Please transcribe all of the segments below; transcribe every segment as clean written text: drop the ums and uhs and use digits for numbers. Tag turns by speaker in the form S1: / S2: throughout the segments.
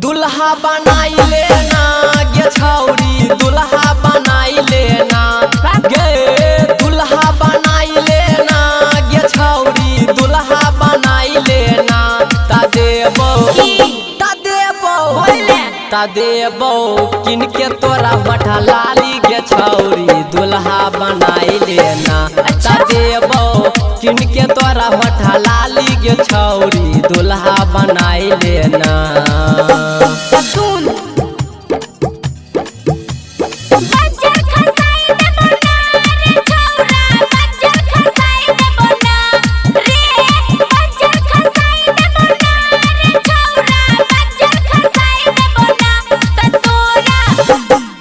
S1: दुल्हा बनाई लेना गे छौरी, दुल्हा बनाई लेना गे, दुल्हा बनाई लेना गे छौरी, दुल्हा बनाई लेना। ता देबो, ता देबो, ता देबो किनके तोरा बठा लाली गे छौरी, दुल्हा बनाई लेना। ता देबो किनके तोरा बठा लाली गे छौरी, दुल्हा बनाई लेना।
S2: सुन बज्जर खसाई देबो ना रे छौरा, बज्जर खसाई देबो ना रे, बज्जर खसाई देबो ना रे छौरा, बज्जर खसाई देबो ना। त तोरा,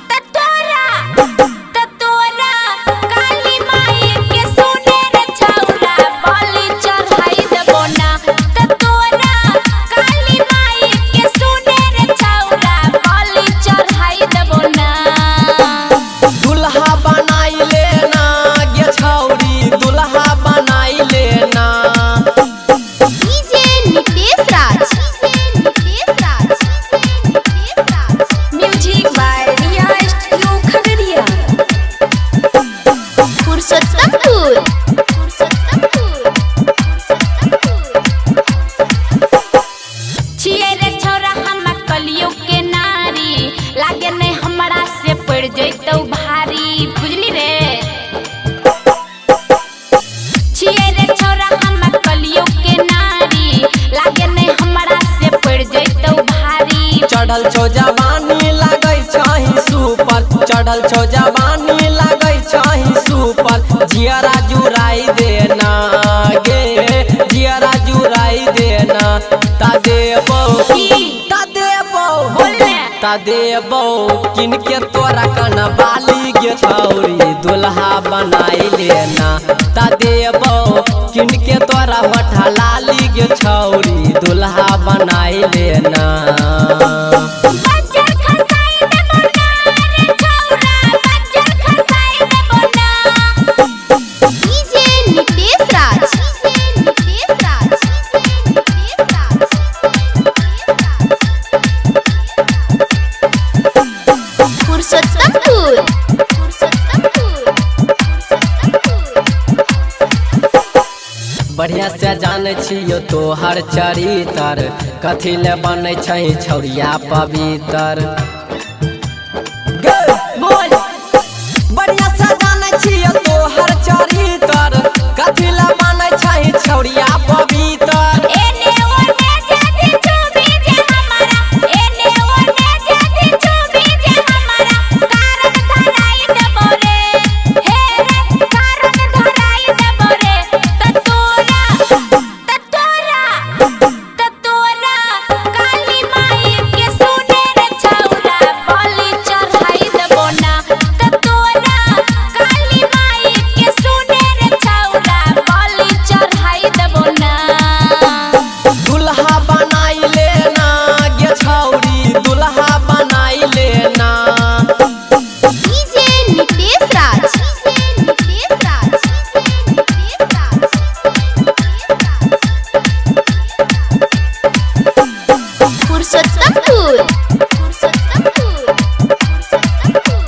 S2: त तोरा, त तोरा काली माई के सुने रे छौरा, बलि चढ़ाई देबो ना। त तोरा काली माई के सुने रे छौरा, बलि चढ़ाई देबो ना।
S1: दुल्हा बनाई लेना गे छौरी, दुल्हा बनाई लेना।
S3: DJ Nitesh Raj, DJ Nitesh Raj, DJ Nitesh Raj.
S2: Music by Riya studio Khagaria.
S3: Purushottampur, Purushottampur, Purushottampur.
S2: छियै रे छौरा हम कलियुग के नारी, लागे नहीं हमरा से पड़ जैतौ भारी, बुझली रे। छियै रे छौरा हम कलियुग के नारी, लागे नहीं हमरा से पड़ जैतौ भारी।
S1: चढ़ल छौ जवानी लागै छही सुपर, चढ़ल छौ जवानी लागै छही सुपर। जियरा जुराई देना गे, जियरा जुराई देना। ता देबो, ता देबो, ता देबो किनके तोरा कन बाली गे छौरी, दुल्हा बनाई लेना। ता देबो किनके तोरा होठा लाली गे छौरी, दुल्हा बनाई लेना।
S2: बज्जर खसाई देबो ना रे छौरा, बज्जर खसाई देबो ना।
S3: DJ Nitesh Raj, DJ Nitesh Raj, DJ Nitesh Raj, DJ Nitesh Raj. Purushottampur, Purushottampur, Purushottampur.
S1: बढ़िया से जानै छियो तोहर चरितर, कथी ले बनै छै छौरिया पवित्र।
S2: बोल।
S1: बढ़िया से जानै छियो तोहर चरितर, कथी ले बनै छै छौरिया पवित्र।
S2: एने ओने जाति छुबी जे हमारा, एने ओने जाति छुबी जे हमारा, कारण धराई देबो रे, हे रे कारण धराई देबो रे। त तोरा, त तोरा, त तोरा काली माई के सुने रे छौरा, बलि चढ़ाई देबो ना। त तोरा काली माई के सुने रे छौरा, बलि चढ़ाई देबो ना।
S1: दुल्हा बनाई लेना गे छौरी, दुल्हा बनाई लेना।
S3: DJ Nitesh Raj, DJ Nitesh Raj, DJ Nitesh Raj, DJ Nitesh Raj. Purushottampur, Purushottampur, Purushottampur.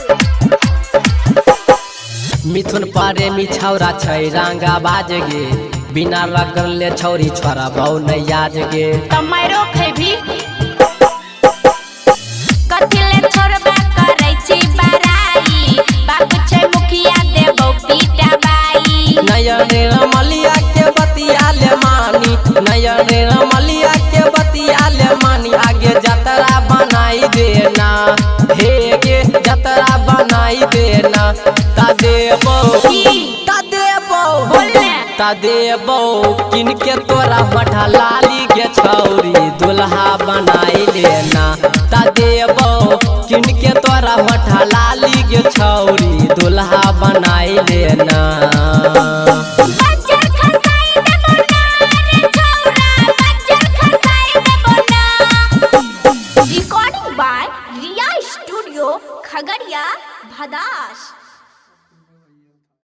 S1: मिथुन प्रेमी छौरा छै रंगा बाज गे, बिना रगड़ले छौरी छोरा बहु नै आज गे।
S2: तमारो खेबी कथी ले छोड़बा करै छी बड़ाई, बाबू छै मुखिया देबौ पीटा बाई।
S1: नयन रमलिया के बतिया ले मानी, नयन रमलिया के बतिया ले मानी। आगे जतरा बनाई देना हे गे, जतरा बनाई देना। ता देबो, ता देबो, ता देबो किनके तोरा होठा लाली गे छौरी, दुल्हा बनाई लेना। ता देबो किनके तोरा होठा लाली गे छौरी, दुल्हा बनाई लेना।